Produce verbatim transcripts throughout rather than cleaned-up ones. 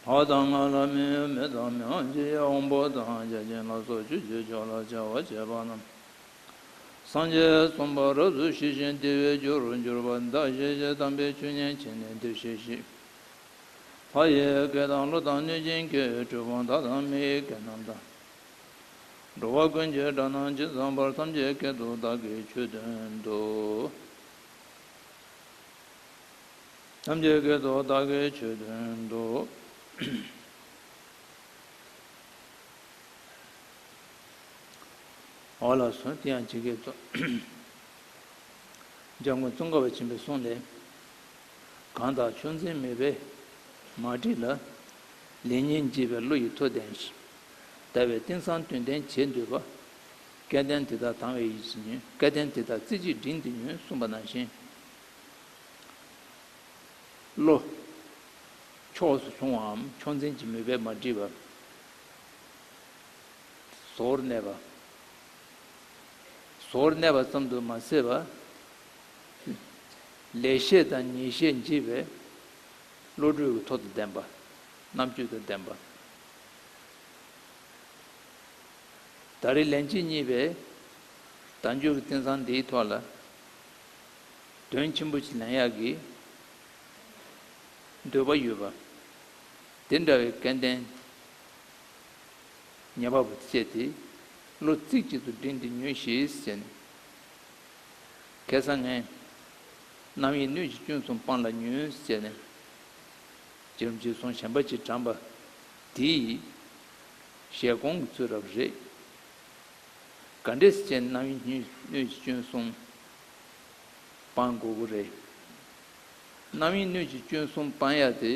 ལྷ་དང་ལྷ་མིན་མི་དང་མི་དབང་ཆེ་དབང་པོ་དང་བརྒྱ་བྱིན་ལ་སོགས་ཆོས་ཀྱི་ཕྱོགས་ལ་སྦྱོར་བ་བྱས་པ་རྣམས། སངས་རྒྱས་གསུམ་པོ་རབ་ཏུ་ཞི་ཞིང་བདེ་བའི་རྒྱུར་གྱུར་པ་བདག་གཞན་གྱི་དམ་པའི་ཆོས་ཉན་བྱས་ནས་འདིར་གཤེགས་ཤིག། ལྷ་ཡི་སྐད་དང་ཀླུ་དང་གནོད་སྦྱིན་སྐད། གྲུལ་བུམ་དག་དང་མི་ཡི་སྐད་རྣམས་དང་། འགྲོ་བ་ཀུན་གྱི་སྒྲ་རྣམས་ཇི་ཙམ་པར། ཐམས་ཅད་སྐད་དུ་བདག་གིས་ཆོས་བསྟན་ཏོ། ཐམས་ཅད་སྐད་དུ་བདག་གིས་ཆོས་བསྟན་ཏོ། འོ་ལགས་སོ། དེ་ཡང་ཇི་སྐད་དུ། འཇམ་མགོན་ཙོང་ཁ་པ་ཆེན་པོས་གསུངས་ལས། གང་དག་ཕྱོགས་འཛིན་མོས་པས་མ་བསྒྲིབས་ལ། ལེགས་ཉེས་འབྱེད་པའི་བློ་ཡི་མཐོ་ལྡན་ཞིང་། ལྟ་བའི་རྟེན་བཟང་དོན་ལྡན་བྱེད་འདོད་པ། སྐལ་ལྡན་དེ་དག་དང་བའི་ཡིད་ཀྱིས་ཉོན། སྐལ་ལྡན་དེ་དག་རྩེ་གཅིག་དྲིན་དུ་ཉོན་གསུངས་པ་ནང་བཞིན། བློ། ཕྱོགས་སུ་ལྷུང་བའམ་ཕྱོགས་འཛིན་གྱི་མོས་པས་མ་བསྒྲིབས་པ། བཟོ་བོར་གནས་པ། བཟོ་བོར་གནས་པ་ཙམ་དུ་མ་ཟད་པ། ལེགས་བཤད་དང་ཉེས་བཤད་འབྱེད་པའི་བློ་གྲོས་ཀྱི་མཐོ་དང་ལྡན་པ། རྣམ་དཔྱོད་དང་ལྡན་པ། ད་རེས་ལན་གཅིག་གཉིས་པའི་དལ་འབྱོར་གྱི་རྟེན་བཟང་འདིའི་ཐོག་ལ་དོན་ཆེན་པོ་ཞིག་ལེན་ཡག་གི་འདོད་པ་ཡོད་པ། དེ་འདྲ་བའི་སྐལ་ལྡན་ཉེས་པ་པོ་སྤྱད་དེ་བློ་རྩེ་གཅིག་ཏུ་དྲིན་དུ་ཉོན་ཞེས་ཟེར་ནས། ཁ་སང་ངས་རྣམ་གཡེང་སྣོད་ཀྱི་སྐྱོན་གསུམ་སྤང་ལ་ཉོན་ཟེར་ནས། རྗེ་རིན་པོ་ཆེའི་གསུང་གཞན་པ་ཅིག་དྲངས་པ་དེ་ཡི་ཞལ་སྐོང་གི་ཚུལ་རབ་རེད། ག་འདྲས་སེ་བྱས་ནས་རྣམ་གཡེང་སྣོད་ཀྱི་སྐྱོན་གསུམ་སྤང་དགོས་ཀྱི་རེད། རྣམ་གཡེང་སྣོད་ཀྱི་སྐྱོན་གསུམ་སྤང་ཡ་དེ།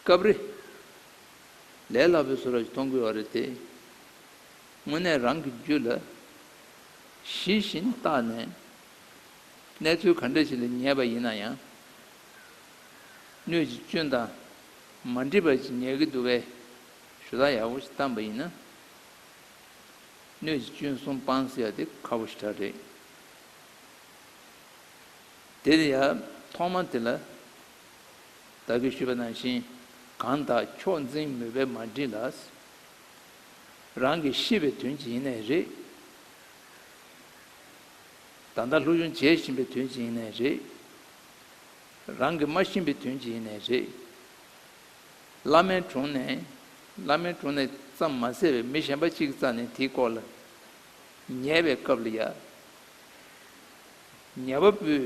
སྐབས་རེ་ལས་སླ་པོའི་བཟོ་འདྲ་ཞིག་མཐོང་གི་ཡོད་རེད་དེ། དངོས་གནས་རང་གི་རྒྱུད་ལ་ཞི་ཞིང་བརྟགས་ནས། གནས་ཚུལ་ག་འདྲ་ཞིག་ལ་ཉེས་པ་ཡིན་ན་ཡང་། སྣོད་ཀྱི་སྐྱོན་དང་མ་འགྲིག་པ་ཞིག་ཉེས་ཀྱི་འདུག་པས། ཞུ་དག་ཡག་པོ་ཞིག་བཏང་པ་ཡིན་ན། སྣོད་ཀྱི་སྐྱོན་གསུམ་སྤང་ཟེར་ཡ་དེ་ཁག་པོ་ཞེ་དྲག་རེད། དེ་ལ་ཡང་ཐོག་མ་དེ་ལ་བདག་གིས་ཞུས་པ་ནང་བཞིན། གང་དག་ཕྱོགས་འཛིན་མོས་པས་མ་བསྒྲིབས་ལ། རང་གིས་ཤེས་པའི་དོན་གྱིས་ཡིན་ནའི་རེད། ད་ལྟ་སློབ་སྦྱོང་བྱེད་བཞིན་པའི་དོན་གྱིས་ཡིན་ནའི་རེད། རང་གིས་མ་ཤེས་པའི་དོན་གྱིས་ཡིན་ནའི་རེད། བླ་མའི་དྲུང་ནས། བླ་མའི་དྲུང་ནས་ཙམ་མ་ཟད་པའི་མི་གཞན་པ་གཅིག་གི་རྩ་ནས་དེའི་སྐོར་ལ་ཉན་པའི་སྐབས་ལ་ཡང་། ཉན་པ་པོའི་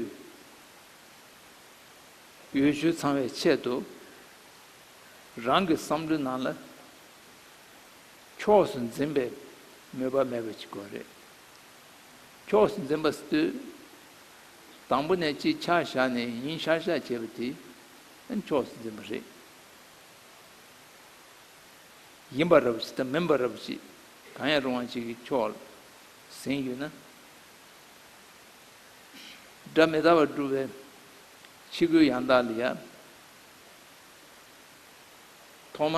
འོས་ཆོས་ཚང་བའི་ཆེད་དུ། རང་གི་བསམ་བློའི་ནང་ལ་ཕྱོགས་སུ་འཛིན་པའི་མོས་པ་མེད་པ་ཅིག་དགོས་རེད། ཕྱོགས་སུ་འཛིན་པ་ཟེར་དུས། དང་པོ་ནས་གཅིག་ཆ་བཞག་ནས་ཡིན་ཤག་ཤག་བྱས་པ་དེ་ཕྱོགས་སུ་འཛིན་པ་རེད། ཡིན་པ་འདྲ་པོ་ཞིག་དང་མིན་པ་འདྲ་པོ་ཞིག་གང་ཡང་རུང་བ་ཞིག་གི་ཕྱོགས་ཟིན་ཡོད་ན། སྒྲ་མི་རྟག་པར་སྒྲུབ་པའི་ཕྱི་རྒོལ་ཡང་དག་ལ་ཡང་། ཐོག་མ་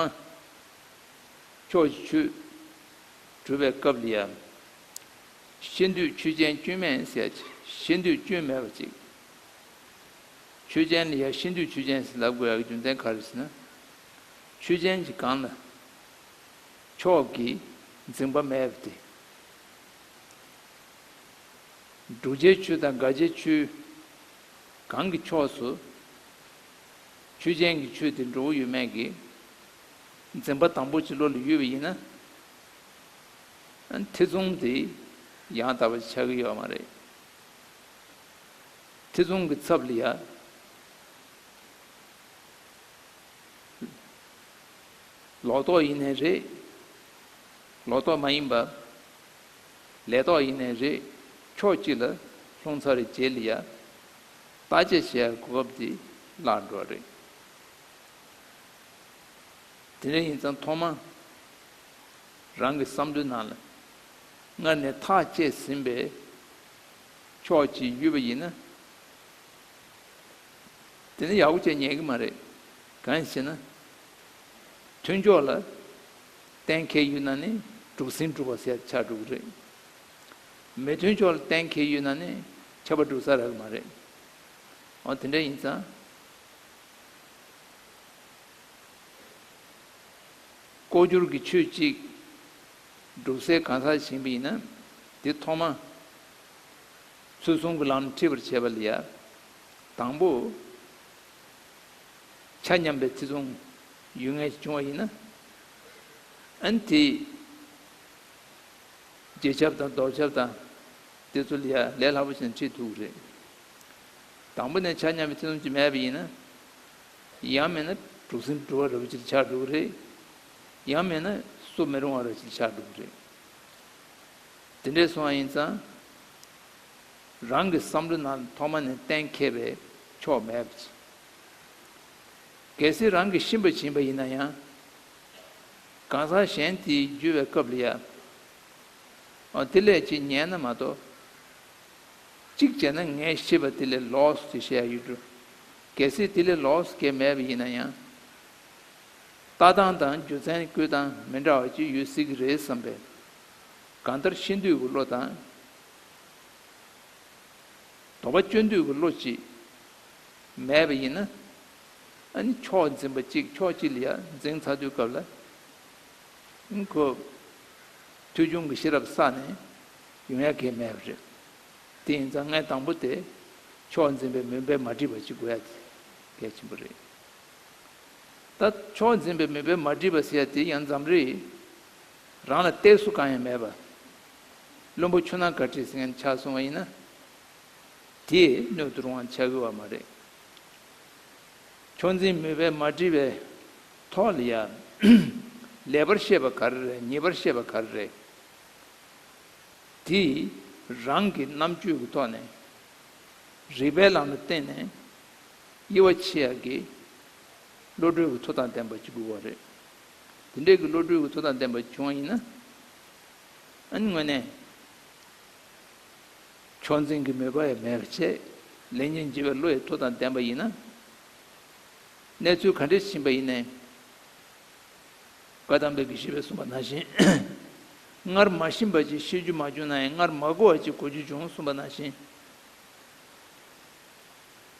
ཕྱོགས་ཀྱི་ཆོས་སྒྲུབ་པའི་སྐབས་ལ་ཡང་། ཤེས་འདོད་ཆོས་ཅན་སྐྱོན་མེད་ཟེར་ཡ་ཅིག་ཤེས་འདོད་སྐྱོན་མེད་པ་ཅིག་ཆོས་ཅན་ལ་ཡང་ཤེས་འདོད་ཆོས་ཅན་ཟེར་ལབ་དགོས་ཡག་གི་རྒྱུ་མཚན་ག་རེ་ཟེར་ན། ཆོས་ཅན་གྱི་སྒང་ལ་ཕྱོགས་ཀྱི་འཛིན་པ་མེད་པ་དེ། བསྒྲུབ་བྱའི་ཆོས་དང་དགག་བྱའི་ཆོས་གང་གི་ཕྱོགས་སུ་ཆོས་ཅན་གྱི་ཆོས་དེ་འགྲོ་གི་ཡོད་མེད་ཀྱི་འཛིན་པ་དང་པོ་ཅིག་བློ་ལ་ཡོད་པ་ཡིན་ན། ཐེ་ཚོམ་དེ་ཡང་དག་པ་ཆགས་ཀྱི་ཡོད་མ་རེད། ཐེ་ཚོམ་གྱི་ཚབ་ལ་ཡ། ལོག་རྟོག་ཡིན་ནའི་རེད། ལོག་རྟོག་མ་ཡིན་པ། ལས་རྟོག་ཡིན་ནའི་རེད། ཕྱོགས་གཅིག་ལ་ལྷུང་ཚར་བའི་རྗེས་ལ་ཡ། བརྟག་དཔྱད་བྱེད་ཡའི་གོ་སྐབས་དེ་བརླག་འགྲོ་བ་རེད། དེ་འདྲ་ཡིན་ཙང་ཐོག་མ་རང་གི་བསམ་བློའི་ནང་ལ་སྔར་ནས་ཐག་བཅད་ཟིན་པའི་ཕྱོགས་གཅིག་ཡོད་པ་ཡིན་ན། དེ་ནི་ཡག་པོ་བྱས་ཉན་གི་མ་རེད། གང་ཡིན་ཟེར་ན། མཐུན་ཕྱོགས་ལ་གཏན་འཁེལ་ཡོད་ན་ནི་གྲུ་གཟིངས་གྲུ་པ་ཟེར་ཆགས་འགྲོ་གི་རེད། མི་མཐུན་ཕྱོགས་ལ་གཏན་འཁེལ་ཡོད་ན་ནི་ཁྱབ་པ་འགྲུབ་ས་རག་གི་མ་རེད། འོ་དེ་འདྲ་ཡིན་ཙང་། ལྐོག་གྱུར་གྱི་ཆོས་གཅིག་སྒྲུབ་སའི་གང་ཟག་ཞིག་ཡིན་པ་ཡིན་ན། དེ་ཐོག་མ་ཚུལ་གསུམ་གྱི་ལམ་ཁྲིད་པར་བྱེད་པ་ལ་ཡ། དང་པོ། ཆ་མཉམ་པའི་ཚེ་ཐུང་ཡོད་ངེས་བྱུང་བ་ཡིན་ན། ཨ་ནི་དེ། རྗེས་ཁྱབ་དང་ལྡོག་ཁྱབ་དང་། དེ་ཚོ་ལ་ཡ་ལས་སླ་པོ་ཞིག་ཁྲིད་ཐུབ་ཀྱི་རེད། དང་པོ་ནས་ཆ་མཉམ་པའི་ཚེ་ཐུང་ཅིག་མེད་པ་ཡིན་ན། ཡང་མིན་ན་གྲུ་གཟིངས་གྲུ་བ་རབ་ཅིག་ཆགས་འགྲོ་གི་རེད། ཡང་མིན་ན་སུ་མི་རུང་བ་རབ་ཅིག་ཆགས་འགྲོ་གི་རེད། དེ་འདྲས་སོང་བ་ཡིན་ཙང་། རང་གི་བསམ་བློ་ནང་ཐོག་མ་ནས་གཏན་འཁེལ་བའི་ཕྱོགས་མེད་པ་ཅིག་གལ་སྲིད་རང་གིས་ཤེས་པ་བྱིན་པ་ཡིན་ན་ཡང་། གང་ཟག་གཞན་དེས་བརྒྱུད་པའི་སྐབས་ལ་ཡ། ཨ། དེ་ལས་ཅིག་ཉན་ན་མ་གཏོགས། གཅིག་བྱས་ན་ངས་ཤེས་པ་དེ་ལས་ལོགས་སུ་བཤད་ཡ་ཡོད་འགྲོ། གལ་སྲིད་དེ་ལས་ལོགས་སུ་སྐད་མེད་པ་ཡིན་ན་ཡང་། ལྟ་སྟངས་དང་རྒྱུ་མཚན་བཀོད་སྟངས་མི་འདྲ་བ་ཅིག་ཡོད་སྲིད་ཀྱི་རེད་བསམ་པའི། གང་ལྟར་ཤེས་འདོད་ཀྱི་བློ་དང་། དོགས་པ་གཅོད་འདོད་ཀྱི་བློ་ཅིག་མེད་པ་ཡིན་ན། ཨ་ནི་ཕྱོགས་འཛིན་པ་གཅིག་ཕྱོགས་གཅིག་ལ་ཡ་འཛིན་ཚར་དུས་སྐབས་ལ། ཨ་ནི་ཁོ་ཐོས་བྱུང་གི་ཤེས་རབ་བསགས་ནས་ཡོང་ཡ་གང་ཡང་མེད་པ་རེད། དེ་ཡིན་ཙང་ངས་དང་པོ་དེ་ཕྱོགས་འཛིན་པའི་མུན་པས་མ་སྒྲིབ་པ་ཅིག་དགོས་ཡ་དེ་གལ་ཆེན་པོ་རེད། ད་ཕྱོགས་འཛིན་པའི་མུན་པས་མ་སྒྲིབ་པ་ཟེར་ཡ་དེ་ཡང་འཛམ་རེ་རང་ལ་གཏད་སོ་གང་ཡང་མེད་པ། བླུན་པོ་ཆུ་ནང་ག་ཁྲིད་ཟེར་མཁན་ཆགས་སོང་བ་ཡིན་ན། དེས་སྣོད་དུ་རུང་བ་ཆགས་ཀྱི་ཡོད་པ་མ་རེད། ཕྱོགས་འཛིན་མུན་པས་མ་སྒྲིབ་པའི་ཐོག་ལ་ཡ། ལེགས་པར་བཤད་པ་ག་རེ་རེད། ཉེས་པར་བཤད་པ་ག་རེ་རེད། དེ་རང་གི་རྣམ་དཔྱོད་ཀྱི་ཐོག་ནས། རིགས་པའི་ལམ་ལ་བརྟེན་ནས་དབྱེ་བ་ཕྱེ་ཡག་གི་བློ་གྲོས་ཀྱི་མཐུ་དང་ལྡན་པ་ཅིག་དགོས་པ་རེད། དེ་འདྲའི་གི་བློ་གྲོས་ཀྱི་མཐུ་དང་ལྡན་པ་བྱུང་བ་ཡིན་ན། ཨ་ནི་དངོས་གནས་ཕྱོགས་འཛིན་གྱི་མོས་པ་ཡང་མེད་པ་བྱས། ལེགས་ཉེས་འབྱེད་པའི་བློ་ཡི་མཐུ་དང་ལྡན་པ་ཡིན་ན། གནས་ཚུལ་ག་འདྲས་ཕྱིན་པ་ཡིན་ནའི། བཀའ་གདམས་པའི་དགེ་བཤེས་པས་གསུངས་པ་ནང་བཞིན། སྔར་མ་ཤེས་པ་ཅིག་ཤེས་རྒྱུ་མ་བྱུང་ན་ཡང་སྔར་མ་གོ་བ་ཅིག་གོ་རྒྱུ་བྱུང་གསུངས་པ་ནང་བཞིན།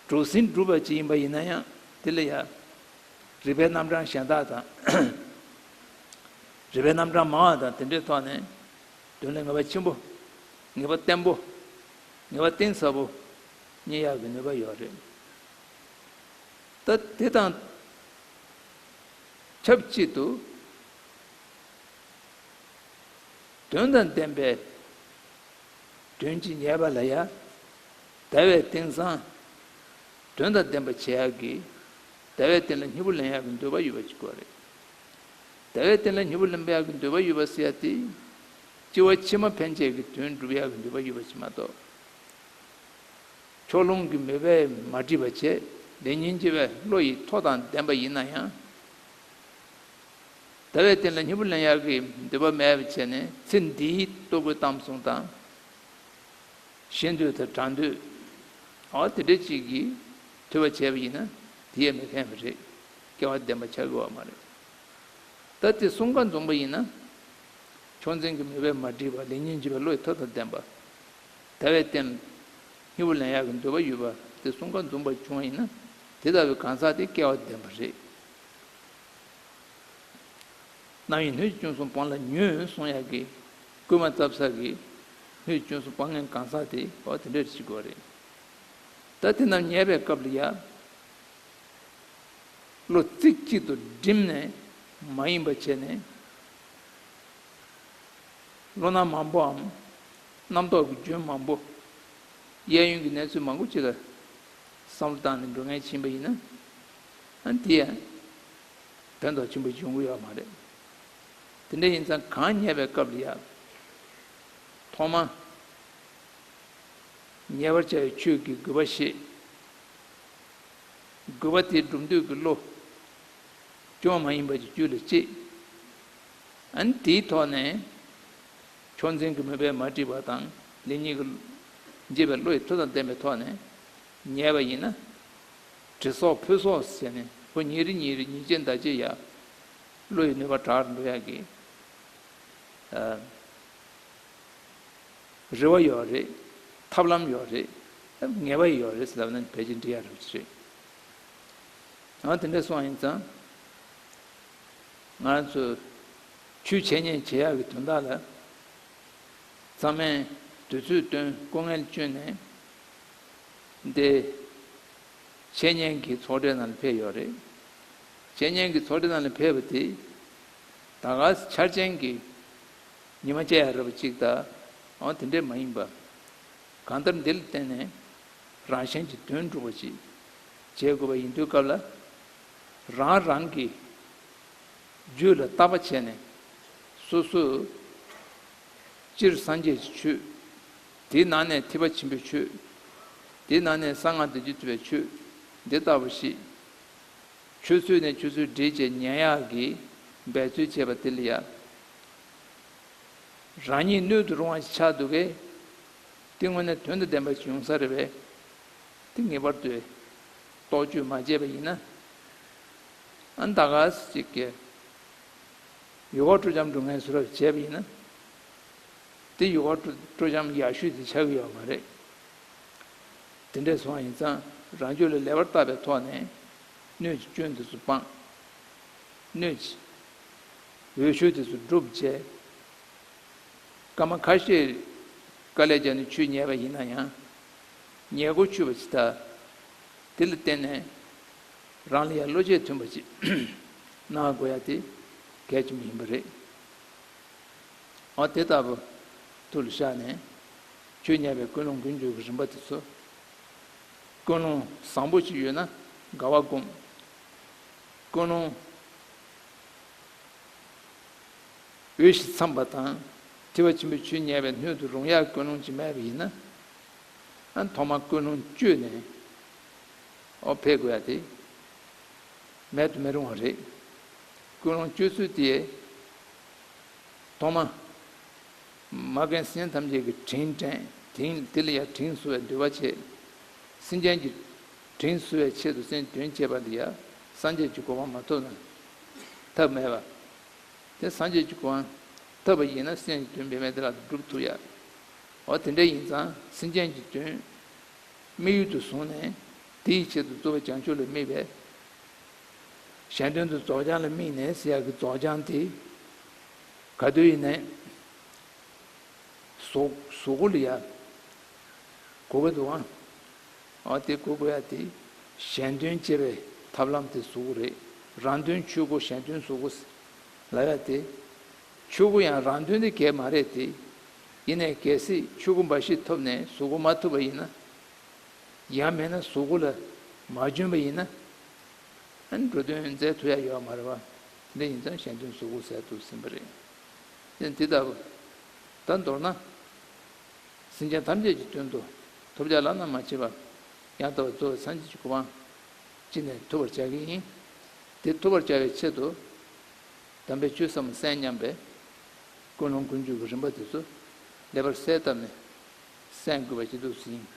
གྲུ་གཟིངས་གྲུ་བ་ཅིག་ཡིན་པ་ཡིན་ན་ཡང་དེ་ལ་ཡང་། རིགས་པའི་རྣམ་གྲངས་གཞན་དག་དང་། རིགས་པའི་རྣམ་གྲངས་མང་བ་དང་དེ་འདྲའི་ཐོག་ནས། དོན་ལ་ངེས་པ་ཆེན་པོ། ངེས་པ་བརྟན་པོ། ངེས་པ་གཏིང་ཟབ་པོ། རྙེད་ཡག་གི་ནུས་པ་ཡོད་རེད། ད་དེ་དང་ཆབས་ཅིག་ཏུ། དོན་དང་ལྡན་པའི་དོན་གྱི་ཉེས་པ་ལ་ཡ། ཟླ་བའི་སྟེང་སང་། དོན་དང་ལྡན་པ་བྱེད་ཡག་གི། ཟླ་བའི་སྟེང་ལ་སྙིང་པོ་ལེན་ཡག་གི་འདོད་པ་ཡོད་པ་ཅིག་དགོས་རེད། ཟླ་བའི་སྟེང་ལ་སྙིང་པོ་ལེན་ཡག་གི་འདོད་པ་ཡོད་པ་ཟེར་ཡ་དེ། སྐྱེ་བ་ཕྱི་མ་ཕན་ཆད་ཀྱི་དོན་སྒྲུབ་ཡག་གི་འདོད་པ་ཡོད་པ་ཅིག་མ་གཏོགས། ཕྱོགས་ལྷུང་གི་མོས་པས་མ་སྒྲིབ་པ་བྱས། ལེགས་ཉེས་འབྱེད་པའི་བློ་ཡི་མཐུ་དང་ལྡན་པ་ཡིན་ན་ཡང་། ཟླ་བའི་སྟེང་ལ་སྙིང་པོ་ལེན་ཡག་གི་འདོད་པ་མེད་པ་བྱས་ནས་ཚེ་འདིའི་ལྟོ་གོས་གཏམ་གསུམ་དང་། ཤེས་འདོད་དང་གྲགས་འདོད། འོ་དེ་འདྲ་ཅིག་གིས་ཐུབ་པ་བྱས་པ་ཡིན་ན་དེ་ཡང་མི་ཕན་པ་རེད། སྐལ་བ་ལྡན་པ་ཆགས་ཀྱི་ཡོད་མ་རེད། ད་དེ་གསུམ་ཀ་འཛོམས་པ་ཡིན་ན། ཕྱོགས་འཛིན་གྱི་མོས་པས་མ་སྒྲིབ་པ། ལེགས་ཉེས་འབྱེད་པའི་བློ་ཡི་མཐུ་དང་ལྡན་པ། ཟླ་བའི་སྟེང་སྙིང་པོ་ལེན་ཡག་གི་འདོད་པ་ཡོད་པ་དེ་གསུམ་ཀ་འཛོམས་པ་བྱུང་བ་ཡིན་ན། དེ་ལྟ་བུའི་གང་ཟག་དེ་སྐལ་བ་ལྡན་པ་རེད། རྣམ་གཡེང་སྣོད་ཀྱི་ཅུང་ཟད་སྤང་ལ་ཉོན་གསུང་ཡག་གི། བསྐུལ་མ་བཏབ་ས་གི་སྣོད་ཀྱི་ཅུང་ཟད་སྤང་མཁན་གང་ཟག་དེ་འོ་དེ་འདྲ་ཞིག་དགོས་རེད། ད་དེ་རྣམས་ཉལ་བའི་སྐབས་ལ་ཡ། བློ་རྩེ་གཅིག་ཏུ་བསྒྲིམས་ནས་མ་ཡེངས་པ་བྱས་ནས། བློ་སྣ་མང་པོའམ། རྣམ་རྟོག་གི་རྒྱུན་མང་པོ། གཡས་གཡོན་གྱི་གནས་ཚུལ་མང་པོ་ཅིག་ལ་བསམ་བློ་བཏང་ནས་འགྲོ་མཁན་ཕྱིན་པ་ཡིན་ན། ཨ་ནི་དེ་ཡང་ཕན་ཐོགས་ཆེན་པོ་ཡོང་གི་ཡོད་མ་རེད། དེ་འདྲ་ཡིན་ཙང་གང་ཉལ་བའི་སྐབས་ལ་ཡ། ཐོག་མ། ཉེ་བར་བྱ་བའི་ཆོས་ཀྱི་དགོས་པ་ཤེས། དགོས་པ་དེ་སྒྲུབ་འདོད་ཀྱི་བློ། སྐྱོན་མ་ཡིན་པ་ཅིག་རྒྱུད་ལ་སྐྱེས། ཨ་ནི་དེའི་ཐོག་ནས། ཕྱོགས་འཛིན་གྱི་མོས་པས་མ་བསྒྲིབས་པ་དང་ལེགས་ཉེས་ཀྱི་འབྱེད་པའི་བློ་ཡི་མཐུ་དང་ལྡན་པའི་ཐོག་ནས་ཉལ་བ་ཡིན་ན། དྲི་སོགས་ཕོ་སོགས་ཟེར་ནས་ཕོ་ཉིད་རེ་ཉིད་རེ་ཉིད་ཅན་བདག་ཅན་ཡ། བློ་ཡི་ནུས་པ་དྲག་རུ་འགྲོ་ཡག་གི། ཨ། རེ་བ་ཡོད་རེད། ཐབས་ལམ་ཡོད་རེད། ངེས་པ་ཡོད་རེད་ཟེར་ལབ་ན་ཕལ་ཆེར་འགྲིག་ཡ་རེད་ཅེས་རེད། ཨ་དེ་འདྲ་སོང་ཡིན་ཙང་ང་ཚོ་ཆོས་འཆད་ཉན་བྱེད་ཡག་གི་དོན་དག་ལ་ཚང་མས་དུས་ཚོད་བཏོན་སྐུ་ངལ་བསྐྱོན་ནས་འདི་འཆད་ཉན་གྱི་ཚོགས་གྲལ་ནང་ལ་ཕེབས་ཡོད་རེད། འཆད་ཉན་གྱི་ཚོགས་གྲལ་ནང་ལ་ཕེབས་པ་དེ་ད་ག་འཆར་ཅན་གྱི་ཉི་མ་བཅད་ཡ་རེད་པ་གཅིག་ད་འོ་དེ་འདྲས་མ་ཡིན་པ། གང་ལྟར་འདི་ལ་བརྟེན་ནས་རང་གཞན་གྱི་དོན་སྒྲུབ་པ་ཅིག་བྱེད་དགོས་པ་ཡིན་དུས་སྐབས་ལ་རང་རང་གི་རྒྱུད་ལ་བརྟག་པ་བྱས་ནས་སོ་སོས་སྤྱིར་སངས་རྒྱས་ཀྱི་ཆོས། དེའི་ནང་ནས་ཐེག་པ་ཆེན་པོའི་ཆོས། དེའི་ནང་ནས་གསང་སྔགས་བདེ་སྤྱོད་ཐེག་པའི་ཆོས་འདི་ལྟ་བུ་ཞིག་ཆུ་ཚོད་ནས་ཆུ་ཚོད་སྦྲེལ་བྱས་ཉན་ཡག་གི་འབད་རྩོལ་བྱས་པ་དེ་ལ་ཡ། རང་ཉིད་སྣོད་དུ་རུང་བ་ཞིག་ཆགས་འདུག་གས། དེ་དངོས་གནས་དོན་དང་ལྡན་པ་ཞིག་ཡོང་ས་རེད་པས། དེ་ངེས་པར་དུ་རྟོག་དཔྱོད་མ་བྱས་པ་ཡིན་ན། ཨ་ད་ག་ཟེ་ཅིག་གི་ཡོ་ག་སྤྲོ་འཆམ་སྒྲུབ་མཁན་བཟོ་འདྲ་བྱས་པ་ཡིན་ན། དེ་ཡོ་ག་སྤྲོ་སྤྲོ་འཆམ་ཡག་ཤོས་དེ་ཆགས་ཀྱི་ཡོད་མ་རེད། དེ་འདྲས་སོང་བ་ཡིན་ཙང་རང་རྒྱུད་ལ་ལེགས་པར་བརྟག་པའི་ཐོག་ནས་སྣོད་ཀྱི་སྐྱོན་དེ་ཚོ་སྤངས། སྣོད་ཀྱི་འོས་ཆོས་དེ་ཚོ་བསྒྲུབས་བྱས། སྐར་མ་ཁ་ཤས་དཀའ་ལས་བརྒྱབ་ནས་ཆོས་ཉན་པ་ཡིན་ན་ཡང་། ཉན་གོ་ཆོད་པ་ཅིག་ད། དེ་ལ་བརྟེན་ནས་རང་ལ་ཡང་བློ་སྐྱེད་ཐོན་པ་ཅིག་གནང་དགོས་ཡ་དེ་གལ་ཆེན་པོ་ཡིན་པ་རེད། འོ་དེ་ལྟ་བུ་ཐུགས་ལ་བཞག་ནས་ཆོས་ཉན་པའི་ཀུན་སློང་ཀུན་སྤྱོད་ཀྱི་རིམ་པ་དེ་ཚོ་ཀུན་སློང་བཟང་པོ་ཅིག་ཡོད་ན་དགའ་བ་སྒོམ། ཀུན་སློང་འོས་ཤིང་འཚམས་པ་དང་ཐེག་པ་ཆེན་པོའི་ཆོས་ཉན་པའི་སྣོད་དུ་རུང་ཡག་ཀུན་སློང་ཅིག་མེད་པ་ཡིན་ན། ཨ་ཐོག་མར་ཀུན་སློང་བཅོས་ནས་འོ་ཕེབས་དགོས་ཡ་དེ་མེད་དུ་མི་རུང་བ་རེད། ཀུན་སློང་བཅོས་ཚུལ་དེ། ཐོག་མ། མ་རྒན་སེམས་ཅན་ཐམས་ཅད་ཀྱི་དྲིན་དྲན་དེང་དེ་ལ་ཡང་དྲིན་གཟོ་བའི་འདུན་པ་བྱེད། སེམས་ཅན་གྱི་དྲིན་གཟོ་བའི་ཆེད་དུ་སེམས་དོན་བྱེད་པ་འདི་ཡང་སངས་རྒྱས་ཀྱི་གོ་འཕང་མ་ཐོབ་ན་ཐབས་མེད་པ། དེ་སངས་རྒྱས་ཀྱི་གོ་འཕང་ཐོབ་པ་ཡིན་ན་སེམས་ཀྱི་དོན་འབད་མེད་དེ་ལ་སྒྲུབ་ཐུབ་ཡ། འོ་དེ་འདྲ་ཡིན་ཙང་སེམས་ཅན་གྱི་དོན། དམིགས་ཡུལ་དུ་བཟུང་ནས་དེའི་ཆེད་དུ་རྩོལ་བ་བྱང་ཆུབ་ལ་དམིགས་པས། གཞན་དོན་དུ་རྫོགས་བྱང་ལ་དམིགས་ནས་ཟེར་ཡག་གི་རྫོགས་བྱང་དེ་ག་དུས་ཡིན་ནའི་གཟུགས་གཟུགས་པོ་ལ་ཡ་གོ་གི་འདུག་ཨང་། ཨ་དེ་གོ་དགོས་ཡ་དེ་གཞན་དོན་བྱེད་པའི་ཐབས་ལམ་དེ་གཟུགས་པོ་རེད། རང་དོན་ཆོས་སྐུ་གཞན་དོན་གཟུགས་པོ་ལབ་ཡ་དེ། ཆོས་སྐུ་ཡང་རང་དོན་དེ་གལ་མ་རེད་དེ། ཡིན་ནའི་གལ་སྲིད་ཆོས་སྐུ་འབའ་ཞིག་ཐོབ་ནས་གཟུགས་སྐུ་མ་ཐོབ་པ་ཡིན་ན། ཡང་མིན་ན་གཟུགས་སྐུ་ལ་མ་བྱོན་པ་ཡིན་ན། ཨ་ནི་འགྲོ་དོན་མཛད་ཐུབ་ཡ་ཡོད་མ་རེད་བ། དེ་འདྲ་ཡིན་ཙང་གཞན་དོན་གཟུགས་སྐུ་ཟེར་དུ་ཟིན་པ་རེད། དེ་འདི་ལྟ་བུ། ད་མདོར་ན། སེམས་ཅན་ཐམས་ཅད་ཀྱི་དོན་དུ་ཐོབ་བྱ་བླ་ན་མ་མཆིས་པ། ཡང་དག་པར་རྫོགས་པའི་སངས་རྒྱས་ཀྱི་གོ་འཕང་ཅི་ནས་ཐོབ་པར་བྱ་གི་ཡིན། དེ་ཐོབ་པར་བྱ་བའི་ཆེད་དུ། དམ་པའི་ཆོས་ཟབ་མོ་གསན་སྙམ་པའི་ཀུན་སློང་ཀུན་སྤྱོད་ཀྱི་རིམ་པ་དེ་ཚོ་ལེགས་པར་གསལ་བཏབ་ནས་གསན་དགོས་པ་ཞིག་འདུག་ཟིན།